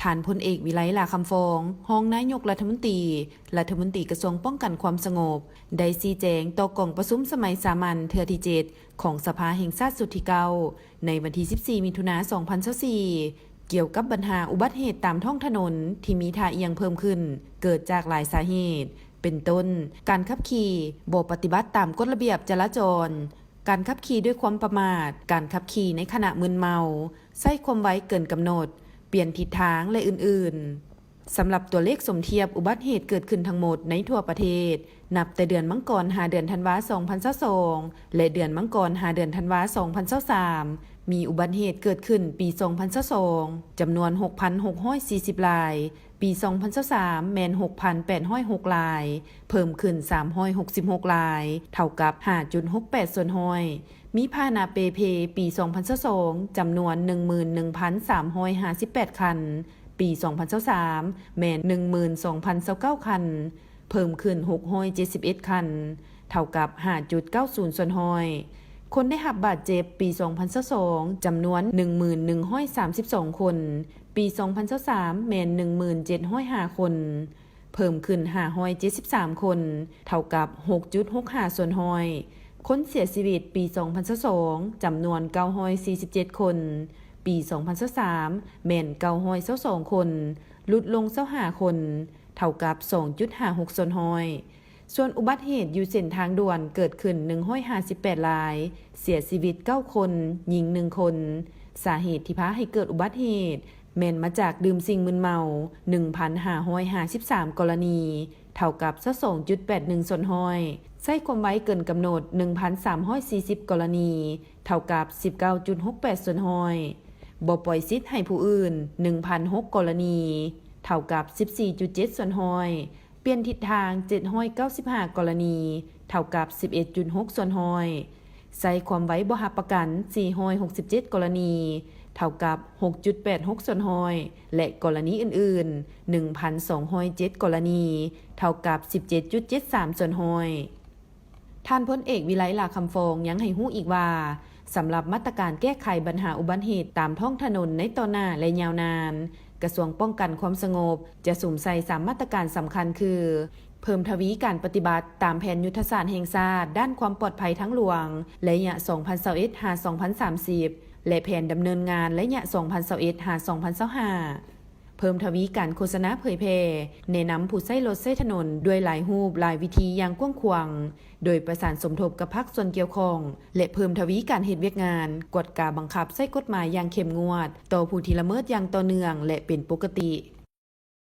ທ່ານພົນເອກ ວິໄລ ຫຼ້າຄຳຟອງ ຮອງນາຍົກລັດຖະມົນຕີ, ລັດຖະມົນຕີກະຊວງປ້ອງກັນຄວາມສະຫງົບ ໄດ້ຊີ້ແຈງຕໍ່ກອງປະຊຸມສະໄໝສາມັນເທື່ອທີເຈັດ ຂອງສະພາແຫ່ງຊາດຊຸດທີເກົ້າ ໃນວັນທີສິບສີ່ ມິຖຸນາ ສອງພັນຊາວສີ່ ກ່ຽວກັບບັນຫາອຸບັດເຫດຕາມທ້ອງຖະໜົນທີ່ມີທ່າອ່ຽງເພີ່ມຂຶ້ນ ເກີດຈາກຫຼາຍສາເຫດ ເປັນຕົ້ນ ການຂັບຂີ່ບໍ່ປະຕິບັດຕາມກົດລະບຽບຈະລາຈອນ, ການຂັບຂີ່ດ້ວຍຄວາມປະໝາດ, ການຂັບຂີ່ໃນຂະນະມຶນເມົາ, ໃຊ້ຄວາມໄວເກີນກຳນົດ, ປ່ຽນທິດທາງ ແລະ ອື່ນໆ. ສຳລັບຕົວເລກສົມທຽບອຸບັດເຫດເກີດຂຶ້ນທັງໝົດໃນທົ່ວປະເທດ ນັບແຕ່ເດືອນມັງກອນຫາເດືອນທັນວາ ສອງພັນຊາວສອງ ແລະ ເດືອນມັງກອນຫາເດືອນທັນວາ ສອງພັນຊາວສາມ ມີອຸບັດເຫດເກີດຂຶ້ນປີ ສອງພັນຊາວສອງ ຈຳນວນ ຫົກພັນຫົກຮ້ອຍສີ່ສິບ ລາຍ, ປີ ສອງພັນຊາວສາມ ແມ່ນ ຫົກພັນແປດຮ້ອຍຫົກ ລາຍ, ເພີ່ມຂຶ້ນ ສາມຮ້ອຍຫົກສິບຫົກ ລາຍ, ເທົ່າກັບ ຫ້າຈຸດຫົກແປດສ່ວນຮ້ອຍ. ມີພາຫະນະເປ່ເພ ປີ ສອງພັນຊາວສອງ ຈຳນວນ ໜຶ່ງໝື່ນໜຶ່ງພັນສາມຮ້ອຍຫ້າສິບແປດ ຄັນ, ປີ ສອງພັນຊາວສາມ ແມ່ນ ໜຶ່ງໝື່ນສອງພັນຊາວເກົ້າ ຄັນ, ເພີ່ມຂຶ້ນ ຫົກຮ້ອຍເຈັດສິບເອັດ ຄັນ, ເທົ່າກັບ ຫ້າຈຸດເກົ້າສູນສ່ວນຮ້ອຍ. ຄົນໄດ້ຮັບບາດເຈັບປີ ສອງພັນຊາວສອງ ຈຳນວນ ໜຶ່ງໝື່ນໜຶ່ງຮ້ອຍສາມສິບສອງ ຄົນ, ປີ ສອງພັນຊາວສາມ ແມ່ນ ໜຶ່ງໝື່ນເຈັດຮ້ອຍຫ້າ ຄົນ, ເພີ່ມຂຶ້ນ ຫ້າຮ້ອຍເຈັດສິບສາມ ຄົນ, ເທົ່າກັບ ຫົກຈຸດຫົກຫ້າສ່ວນຮ້ອຍ. ຄົນເສຍຊີວິດປີ ສອງພັນຊາວສອງ ຈຳນວນ ເກົ້າຮ້ອຍສີ່ສິບເຈັດ ຄົນ, ປີ ສອງພັນຊາວສາມ ແມ່ນ ເກົ້າຮ້ອຍຊາວສອງ ຄົນ, ຫຼຸດລົງ ຊາວຫ້າ ຄົນ, ເທົ່າກັບ ສອງຈຸດຫ້າຫົກສ່ວນຮ້ອຍ. ສ່ວນອຸບັດເຫດຢູ່ເສັ້ນທາງດ່ວນເກີດຂຶ້ນ ໜຶ່ງຮ້ອຍຫ້າສິບແປດ ລາຍ, ເສຍຊີວິດ ເກົ້າ ຄົນ, ຍິງ ໜຶ່ງ ຄົນ. ສາເຫດທີ່ພາໃຫ້ເກີດອຸບັດເຫດ ແມ່ນມາຈາກດື່ມສິ່ງມຶນເມົາ ໜຶ່ງພັນຫ້າຮ້ອຍຫ້າສິບສາມ ກໍລະນີ, ເທົ່າກັບ ຊາວສອງຈຸດແປດໜຶ່ງສ່ວນຮ້ອຍ, ໃຊ້ຄວາມໄວເກີນກຳນົດ ໜຶ່ງພັນສາມຮ້ອຍສີ່ສິບ ກໍລະນີ, ເທົ່າກັບ ສິບເກົ້າຈຸດຫົກແປດສ່ວນຮ້ອຍ, ບໍ່ປ່ອຍສິດໃຫ້ຜູ້ອື່ນ ໜຶ່ງພັນຫົກ ກໍລະນີ, ເທົ່າກັບ ສິບສີ່ຈຸດເຈັດສ່ວນຮ້ອຍ, ປ່ຽນທິດທາງ ເຈັດຮ້ອຍເກົ້າສິບຫ້າ ກໍລະນີ, ເທົ່າກັບ ສິບເອັດຈຸດຫົກສ່ວນຮ້ອຍ, ໃຊ້ຄວາມໄວບໍ່ຮັບປະກັນ ສີ່ຮ້ອຍຫົກສິບເຈັດ ກໍລະນີ, ເທົ່າກັບ ຫົກຈຸດແປດຫົກສ່ວນຮ້ອຍ ແລະ ກໍລະນີອື່ນໆ ໜຶ່ງພັນສອງຮ້ອຍເຈັດ ກໍລະນີ, ເທົ່າກັບ ສິບເຈັດຈຸດເຈັດສາມສ່ວນຮ້ອຍ. ທ່ານພົນເອກ ວິໄລ ຫຼ້າຄຳຟອງ ຍັງໃຫ້ຮູ້ອີກວ່າ ສຳລັບມາດຕະການແກ້ໄຂບັນຫາອຸບັດເຫດຕາມທ້ອງຖະໜົນໃນຕໍ່ໜ້າ ແລະ ຍາວນານ, ກະຊວງປ້ອງກັນຄວາມສະຫງົບ ຈະສຸມໃສ່ສາມມາດຕະການສຳຄັນຄື ເພີ່ມທະວີການປະຕິບັດຕາມແຜນຍຸດທະສາດແຫ່ງຊາດດ້ານຄວາມປອດໄພທາງຫຼວງ ໄລຍະ ສອງພັນຊາວເອັດ ຫາ ສອງພັນສາມສິບ ແລະ ແຜນດຳເນີນງານໄລຍະ ສອງພັນຊາວເອັດ ຫາ ສອງພັນຊາວຫ້າ, ເພີ່ມທະວີການໂຄສະນາເຜີຍແຜ່ ແນະນຳຜູ້ໃຊ້ລົດໃຊ້ຖະໜົນດ້ວຍຫຼາຍຮູບຫຼາຍວິທີຢ່າງກວ້າງຂວາງ, ໂດຍປະສານສົມທົບກັບພາກສ່ວນກ່ຽວຂ້ອງ ແລະ ເພີ່ມທະວີການເຮັດວຽກງານ ກວດກາບັງຄັບໃຊ້ກົດໝາຍຢ່າງເຂັ້ມງວດ ຕໍ່ຜູ້ທີ່ລະເມີດຢ່າງຕໍ່ເນື່ອງ ແລະ ເປັນປົກກະຕິ.